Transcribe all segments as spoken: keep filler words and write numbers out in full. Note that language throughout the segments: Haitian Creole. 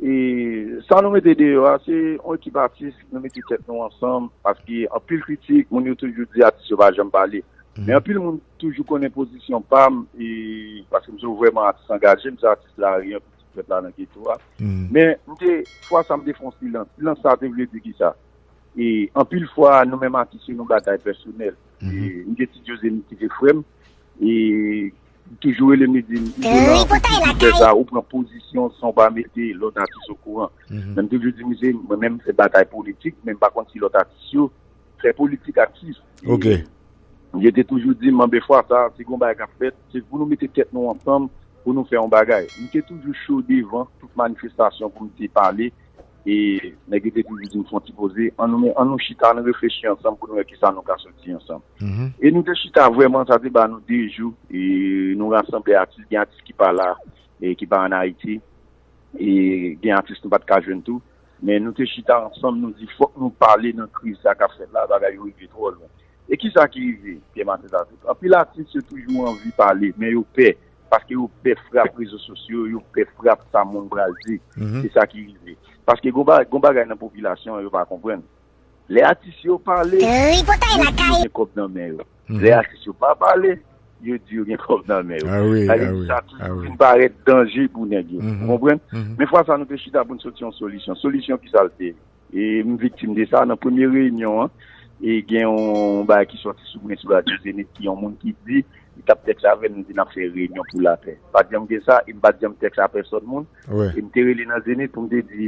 E sa nou mete deyò a, se yon ekip atis, nou mete tèt nou ansanm, paske anpil kritik, moun yo toujou di atis yo pa janm pale. Men anpil moun toujou konnen pozisyon pa m, e paske m se vrèman atis angaje, m se atis lari an, pitit pèp la nan geto a. Men m te, fwa sa m te fè yon silans. Silans sa te vle di ki sa? E anpil fwa, nou menm atis yo, nou batay pèsonèl. E m te di Jose, m kite frè m. E toujou rele m, li di m, Izolan, ou fè sa, ou pran pozisyon san w pa mete lòt atis okouran. Men m toujou di misye, mwen menm m fè batay politik, men m pa konn si lòt atis yo fè politik aktif. E yo te toujou di m, anben fwa sa, si gon bagay k ap fèt, se pou nou mete tèt nou ansanm, pou nou fè yon bagay. M te toujou cho devan tout manifestasyon pou m te pale. E nèg yo te toujou di m fè yon ti poze, ann nou, ann nou chita, ann nou reflechi ansanm pou nou wè kisa nou ka soti ansanm. E nou te chita vrèman, sa te ba nou de jou, e nou rasanble atis, gen atis ki pa la, e ki pa ann Ayiti, e gen atis nou pa t ka jwenn tou, men nou te chita ansanm, nou di fòk nou pale nan kriz sa k ap fèt la, bagay yo rive twò lwen. E kisa ki rive, Pierre Martin Zatou? Anpil atis yo toujou anvi pale, men yo pè, paske yo pè frap rezo sosyo, yo pè frap sa moun pral di. Se sa ki rive. Paske gon ba-, gon bagay nan popilasyon an yo pa konprann. Lè atis yo pale, yo di yo gen kòb nan men yo. Lè atis yo pa pale, yo di yo gen kòb nan men yo. Sa vle di sa toujou vin parèt danje pou nèg yo. Ou konprann? Men fwa sa nou te chita pou n soti yon solisyon. Solisyon ki sa l te ye? E m viktim de sa. Nan premye reyinyon an, e gen yon bagay ki sòti sou mwen sou radyo Zenith, ki yon moun ki di, li t ap tèks avè m, li di n ap fè reyinyon pou lapè. Pa t janm gen sa, e m pa t janm tèks a pèsòn moun. E m te rele nan Zenith pou m te di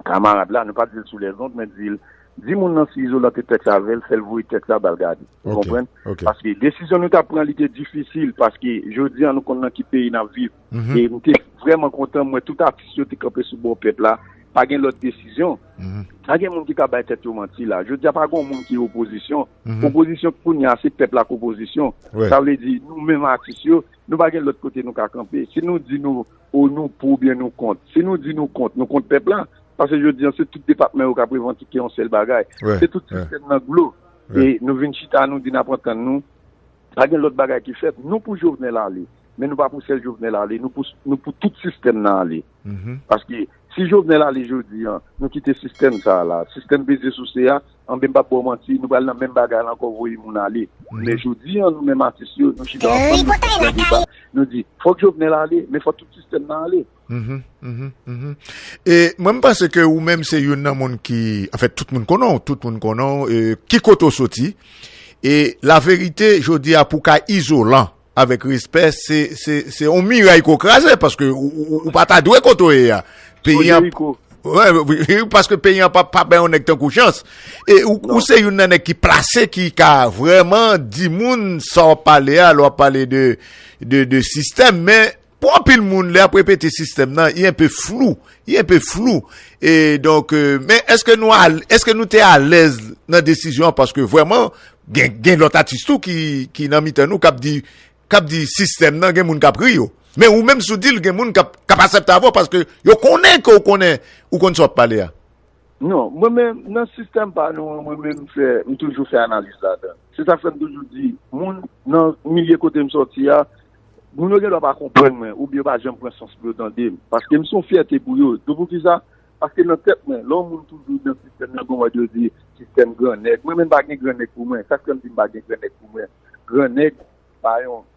kamarad la, nou pa t di l sou lèzond, men di l, di moun nan si Izolan te tèks avè l, fè l voye tèks la ba l gade. Ou konprann? Paske desizyon nou t ap pran, li te difisil, paske jodi a nou konn nan ki peyi n ap viv. E m te vrèman kontan, m wè tout atis yo te kanpe sou bò pèp la, pa gen lòt desizyon. Pa gen moun ki ka bay tèt yo manti la. Jodi a pa gen moun ki opozisyon. Opozisyon kounye a, se pèp la k opozisyon. Sa vle di, nou menm atis yo, nou pa gen lòt kote nou ka kanpe. Si nou di nou, o nou pou oubyen nou kont. Si nou di nou kont, nou kont pèp la. Paske jodi a, se tout depatman yo k ap revandike yon sèl bagay. Se tout sistèm nan glo. E nou vin chita, nou di n ap antann nou. Pa gen lòt bagay ki fèt. Nou pou Jovenel ale. Men nou pa pou sèl Jovenel ale. Nou pou, nou pou tout sistèm nan ale. Paske si Jovenel ale jodi a, nou kite sistèm sa a la. Sistèm peze souse a, anben m p ap ba w manti, nou pral nan menm bagay la ankò, voye moun ale. Men jodi a, nou menm atis yo, nou chita ansanm, nou fè deba. Nou di, fòk Jovenel ale, men fòk tout sistèm nan ale. E mwen, m panse ke ou menm se youn nan moun ki, anfèt, tout moun konnen w, tout moun konnen w, e ki kote w soti. E laverite, jodi a, pou ka Izolan, avèk respè, se, se, se yon miray ke w kraze, paske ou, ou, ou pa ta dwe kote w ye a. Peyi an, wi, paske peyi an pa, pa bay yon nèg tankou w chans. E ou, ou se youn nan nèg ki plase, ki ka vrèman di moun sa w ap pale a, lè w ap pale de, de, de sistèm, men pou anpil moun, lè y ap repete sistèm nan, li enpe flou, li enpe flou. E donk, e, men èske nou al-, èske nou te alèz nan desizyon an? Paske vrèman, gen, gen lòt atis tou ki, ki nan mitan nou k ap di, k ap di sistèm nan, gen moun k ap ri yo. Men ou menm, si w di l, gen moun k ap, k ap aksepte avè w, paske yo konnen ke w konnen, ou konn sa w ap pale a. Non, mwen menm, nan sistèm pa nou an, mwen menm, m fè, m toujou fè analiz ladan. Se sa k fè m toujou di, moun nan milye kote m sòti a, moun yo gen dwa pa konprann mwen, oubyen yo pa janm pran sans pou yo tande m. Paske m se yon fyète pou yo. Tou poukisa? Paske nan tèt mwen, lè yon moun toujou nan sistèm nan, gen yon mòd yo di, sistèm grannèg. Mwen menm, pa gen grannèg pou mwen. Sa k fè m di m pa gen grannèg pou mwen? Grannèg pa yon,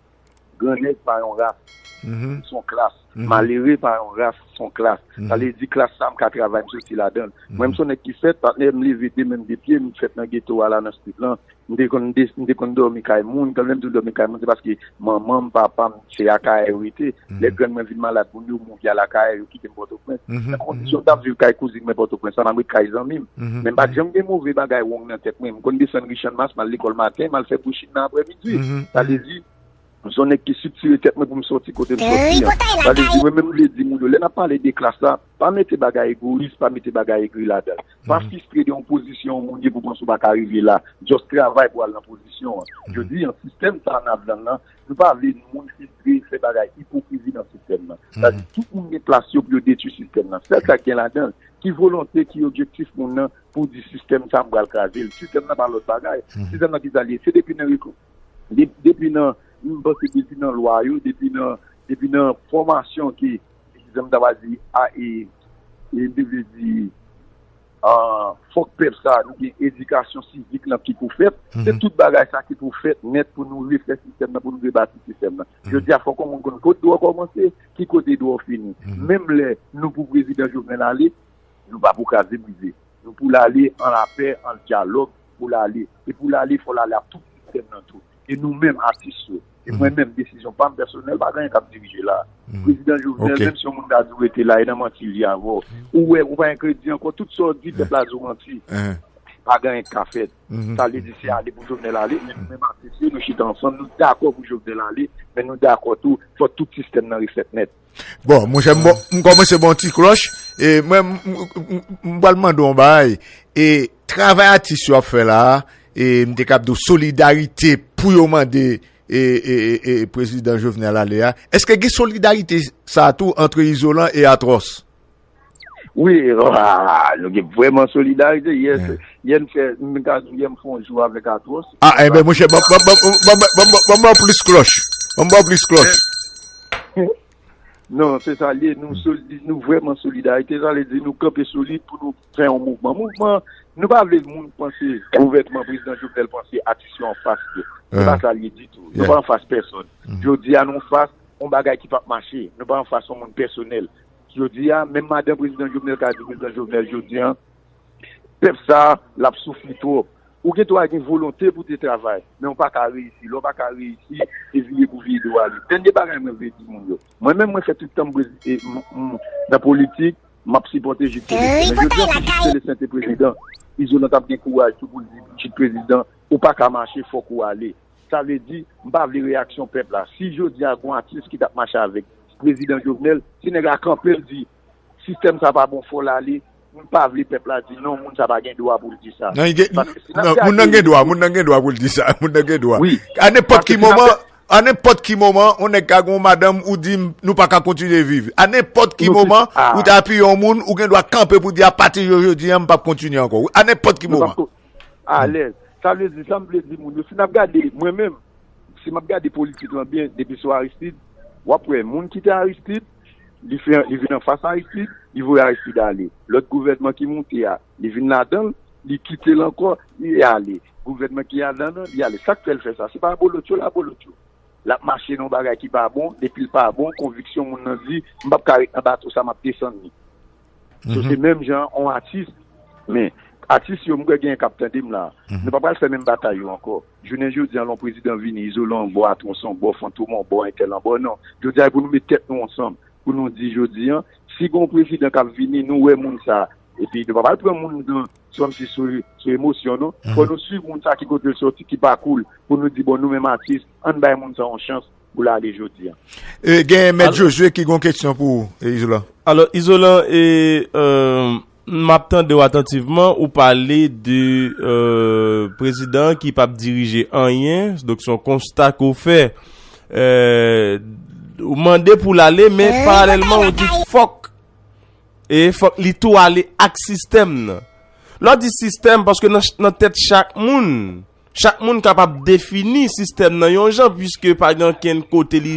grannèg pa yon ras. Se yon klas. Malere pa yon ras, se yon klas. Sa vle di, klas sa, m ka travay, m soti ladan l. Mwen, m se yon nèg ki fèt, patnè, m leve de men m de pye, m fèt nan geto a la, nan street lan. M te konn de-, m te konn dòmi kay moun. Kanmenm m toujou dòmi kay moun, se paske manman m, papa m, se Akayè yo rete. Lè grann mwen vin malad, moun yo mouri al Akayè, yo kite m Pòtoprens. Nan kondisyon m t ap viv kay kouzin mwen Pòtoprens la, m ap ret kay zanmi m. Men m pa t janm gen move bagay wrong nan tèt mwen. M konn desann Richannmas, m al lekòl maten, m al fè bouching nan aprèmidi. Sa vle di, m se yon nèg ki estrikti tèt mwen pou m sòti kote m sòti an. Sa vle di, mwen menm, m vle di moun yo, lè n ap pale de klas la, pa mete bagay egoyis, pa mete bagay egri ladan l. Pa fistre de yon pozisyon yon moun ye pou panse w pa ka rive la. Just travay pou w al nan pozisyon an. Jodi a, sistèm sa a n ap jwenn nan, nou pa vle moun fistre, fè bagay ipokrizi nan sistèm nan. Sa di, tout moun gen plas yo pou yo detwi sistèm nan. Sèl sa k gen ladan l, ki volonte, ki objektif moun nan pou di sistèm sa a m pral kraze l. Sistèm nan pa lòt bagay. Sistèm nan ki sa l ye? Se depi nan reko-, de-, depi nan, m panse depi nan lwa yo, depi nan, depi nan fòmasyon ke, sistèm ta va di, a, e, e m te vle di, ah, fòk pèp sa, nou gen edikasyon sivik lan ki pou fèt. Se tout bagay sa ki pou fèt nèt pou nou refè sistèm nan, pou nou rebati sistèm nan. Jodi a, fòk yon moun konn kote dwa w kòmanse, ki kote dwa w fini. Menm lè nou pou prezidan Jovenel ale, nou pa pou kraze brize. Nou pou l ale an lapè, an dyalòg, pou l ale. E pou l ale, fò l ale ak tout sistèm nan tou. E nou menm, atis yo. E mwen menm, desizyon pa m pèsonèl, pa gen anyen k ap dirije la. Prezidan Jovenel, menm si yon moun ta di w rete la, e nan manti l ye avè w. Ou wè, ou pa gen kredi ankò, tout sa w di, pèp la di w manti. Pa gen anyen k ka fèt. Sa vle di, se ale pou Jovenel ale, men nou menm atis yo, nou chita ansanm, nou dakò pou Jovenel ale, men nou dakò tou, fò tout sistèm nan refèt nèt. Bon, monchè, m, bon, m kòmanse bon ti klòch. E mwen, m, m, m, m pral mande w yon bagay. E travay atis yo ap fè la a, e m te kab di w solidarite pou yo mande e, e, e, e prezidan Jovenel ale a. Èske gen solidarite sa a tou antre Izolan e Atwòs? Wi, ah, nou gen vrèman solidarite. Yè, yè m fè, m ka di w, yè m fè yon jou avèk Atwòs. Ah, enben, monchè, ban m plis klòch. Ban m ba w plis klòch. Non, se sa l ye. Nou, soli, nou vrèman solidarite. Sa vle di nou kanpe solid pou nou fè yon mouvman. Mouvman, nou pa vle moun panse gouvènman prezidan Jovenel panse atis yo anfas yo. Se pa sa l ye ditou. Nou pa anfas pèsonn. Jodi a, nou anfas yon bagay ki p ap mache. Nou pa anfas yon moun pèsonèl. Jodi a, menm madan prezidan Jovenel ka di prezidan Jovenel jodi a, pèp sa a, l ap soufri twòp. Ou gen dwa gen volonte pou te travay, men ou pa ka reyisi. Lè w pa ka reyisi, se vire pou vire do w ale. Dènye bagay mwen vle di moun yo. Mwen menm, mwen fè tout tan m prezi-, e, m, m, nan politik, m ap sipòte Jude Célestin. Men jodi a, si Jude Célestin te prezidan, Izolan t ap gen kouraj tou pou l di Jude prezidan, ou pa ka mache, fòk ou ale. Sa vle di, m pa vle reyaksyon pèp la. Si jodi a gon atis ki t ap mache avèk prezidan Jovenel, si nèg la kanpe l di, sistèm sa pa bon, fò l ale, m pa vle pèp la di, non, moun sa pa gen dwa pou l di sa. Non, li gen, Paske si n ap non, moun nan gade gen dwa, moun nan gen dwa pou l di sa, moun nan gen dwa. Wi. A nenpòt Paske ki si n ap moman, a nenpòt ki moman, yon nèg ka gen yon madanm ou di, nou pa ka kontinye viv. A nenpòt ki moman, ou ta apiye yon moun, ou gen dwa kanpe pou di, apati jodi a, m p ap kontinye ankò. A nenpòt ki moman. Alèz. Sa vle di, sa m vle di moun yo, si n ap gade, mwen menm, si m ap gade politik lan byen, depi sou Aristide, w ap wè moun ki te Aristide, li fè, li vin anfas Aristide, li voye Aristide ale. Lòt gouvènman ki moute a, li vin ladan l, li kite l ankò, li ale. Gouvènman ki ladan l, li ale. Sa k fè l fè sa? Se pa abolotcho l abolotcho. L ap mache nan yon bagay ki pa bon, depi l pa bon, konviksyon moun nan di, m p ap ka ret nan bato sa, m ap desann li. So, se menm jan yon atis, men atis yo, m kwè gen k ap tande m la. Nou pa pral fè menm batay yo ankò. Jounen jodi a, lè yon prezidan vini, Izolan anbò, Atwòs anbò, Fantom anbò, entèl anbò, non. Jodi a, e pou nou met tèt nou ansanm, pou nou di jodi a, si gen yon prezidan k ap vini, nou wè moun sa, epi nou pa pral pran moun nan, sou, kòmsi sou, sou emosyon, non. Fò nou swiv moun sa ki kote l sòti, ki pakou l, pou nou di, bon, nou menm atis, ann bay moun sa yon chans pou l ale jodi a. E, gen Mèt Al- Josué ki gon kesyon pou ou, e, Izolan. Alò, Izolan, e, euh, m ap tande w atantivman, ou pale de, euh, prezidan ki p ap dirije anyen, donk se yon konsta ke w fè. Euh, ou mande pou l ale, men paralèlman, ou di fòk e fòk li tou ale ak sistèm nan. Lè w di sistèm, paske nan, nan tèt chak moun, chak moun kapab defini sistèm nan yon jan, piske pa gen okenn kote li,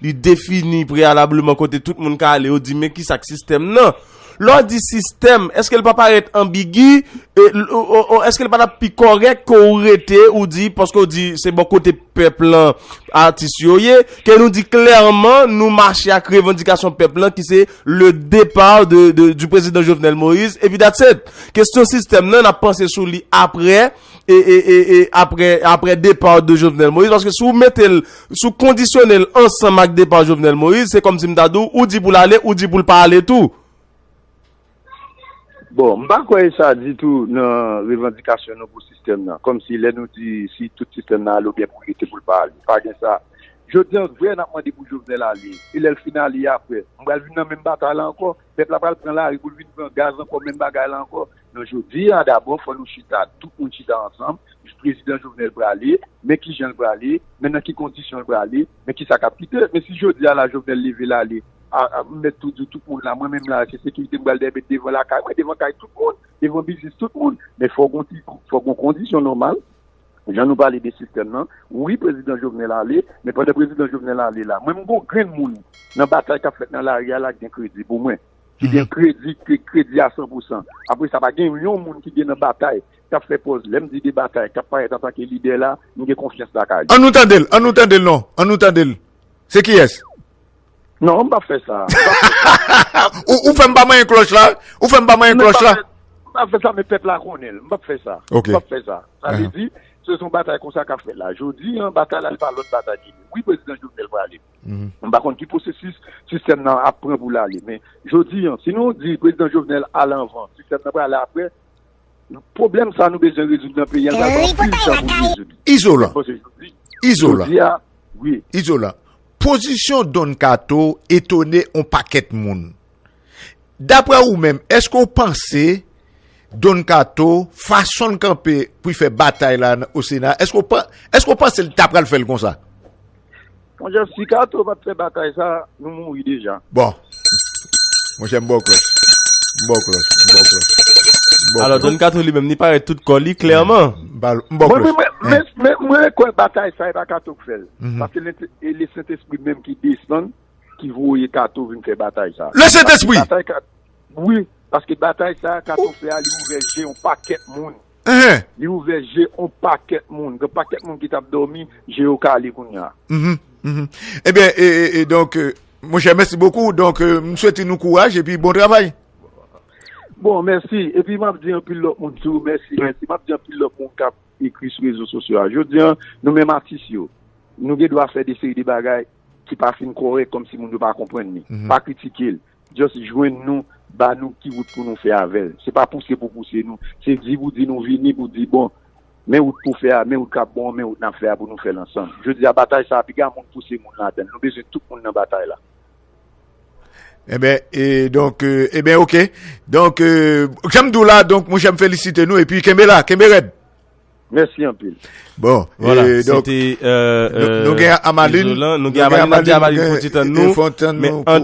li defini preyalableman kote tout moun ka ale, yo di, men kisa k sistèm nan? Lè w di sistèm, èske l pa parèt anbigi? E, l-, o, o, o, èske l pa t ap pi kòrèk ke w rete, ou di, paske w di se bò kote pèp lan, atis yo ye, ke nou di klèman, nou mache ak revandikasyon pèp lan, ki se le départ de, de, du président Jovenel Moïse, epi that's it. Kesyon sistèm nan, n ap panse sou li apre, e, e, e, e apre, apre départ de Jovenel Moïse, paske si w mete l, si w kondisyone l ansanm ak départ Jovenel Moïse, se kòmsi m ta di w, ou di pou l ale, ou di pou l pa ale tou. Bon, m pa kwè sa ditou nan revandikasyon nou pou sistèm nan. Kòmsi lè nou di si tout sistèm nan ale oubyen pou l rete pou l pa ale. Pa gen sa. Jodi a, vre, n ap mande pou Jovenel ale. E lè l fin ale apre, m pral vin nan menm batay la ankò. Pèp la pral pran lari pou l vin pran gaz ankò, menm bagay la ankò. Non, jodi a, dabò, fò nou chita, tout moun chita ansanm. Prezidan Jovenel prale, men kijan l prale, men nan ki kondisyon l prale, men kisa k ap kite. Men si jodi a la Jovenel leve l ale, a, a, m mèt tou di tout moun la, mwen menm la, se sekirite m pral dèyè met devan lakay mwen, devan kay tout moun, devan biznis tout moun. Men fò gon ti, fò gon kondisyon nòmal. Jan nou pale de sistèm nan, wi, prezidan Jovenel ale, men pandan prezidan Jovenel ale la, mwen m gon grenn moun nan batay k ap fèt nan lari a la k gen kredi pou mwen. ki gen kredi, ki kredi a san pou san. Apre sa, pa gen yon moun ki gen nan batay, k ap fè pòz, lè m di de batay, k ap parèt antanke lidè la, m gen konfyans lakay li. An nou tande l, an nou tande l non, an nou tande l. Se kiyès? Non, m p ap fè sa. M p ap fè sa. Ou, ou fè m pa manyen klòch la? Ou fè m pa manyen klòch la? M p ap fè sa, men pèp la konnen l. M p ap fè sa. Ok. M p ap fè sa. Sa vle di, se yon batay konsa k ap fèt la. Jodi an, batay la, se pa lòt batay ki li. Wi, prezidan Jovenel prale. M pa konn ki pwosesis sistèm nan ap pran pou l ale. Men jodi an, si nou di prezidan Jovenel ale anvan, sistèm nan prale apre, pwoblèm sa nou bezwen rezoud nan peyi a, l pral pran anpil tan pou n rezoud li. Izolan. Paske jodi, Izolan. Jodi a, wi. Izolan. Pozisyon Don Kato etone on pakèt moun. Daprè ou menm, èske w panse Don Kato, fason l kanpe pou l fè batay la nan, o Sena, èske w pa, èske w panse l ta pral fè l konsa? Monchè, si Kato pa t fè batay sa, nou mouri deja. Bon. Monchè, m ba w klòch. M ba w klòch. M ba w klòch. M ba w klòch. Alò, Don Kato li menm, li parèt tout kò li, klèman. M ba l, m ba w klòch. Mwen, mwen, mwen, mwen, mwen kwè batay sa, e pa Kato k fè l. Paske lente-, e le Sentespri menm ki desann, ki voye Kato vin fè batay sa. Le Sentespri! Paske batay Kat-, wi, paske batay sa, Kato fè a, li ouvè je yon pakèt moun. Li ouvè je yon pakèt moun. Gen pakèt moun ki t ap dòmi, je yo kale kounye a. Mhm, mhm. Ebyen, e, e, e, donk, e, monchè, mèsi bokou. Donk, e, m swete nou kouraj epi bon travay. Bon, mèsi. Epi m ap di anpil lòt moun tou, mèsi, mèsi. M ap di anpil lòt moun k ap ekri sou rezo sosyo a. Jodi an, nou menm atis yo, nou gen dwa fè de seri de bagay ki pa fin kòrèk, kòmsi moun yo pa konprann li. Mhm. Pa kritike l. Just jwenn nou, ba nou ki wout pou nou fè avè l. Se pa pouse pou pouse nou. Se di pou di nou vini, pou di, bon, men wout pou fè a, men wout k ap bon, men wout n ap fè a pou nou fè l ansanm. Jodi a, batay sa a, piga moun pouse moun ladan l. Nou bezwen tout moun nan batay la. Ebyen, e donk, e, ebyen, oke. Donk, e, jan m di w la, donk, monchè, m felisite nou, epi kenbe la, kenbe rèd. Mèsi anpil. Bon, vwala, e, donk, se te, e, nou, nou e, gen Amalin, Izolan, nou gen Amalin, n ap di Amalin fon ti tann nou, fon tann nou, men an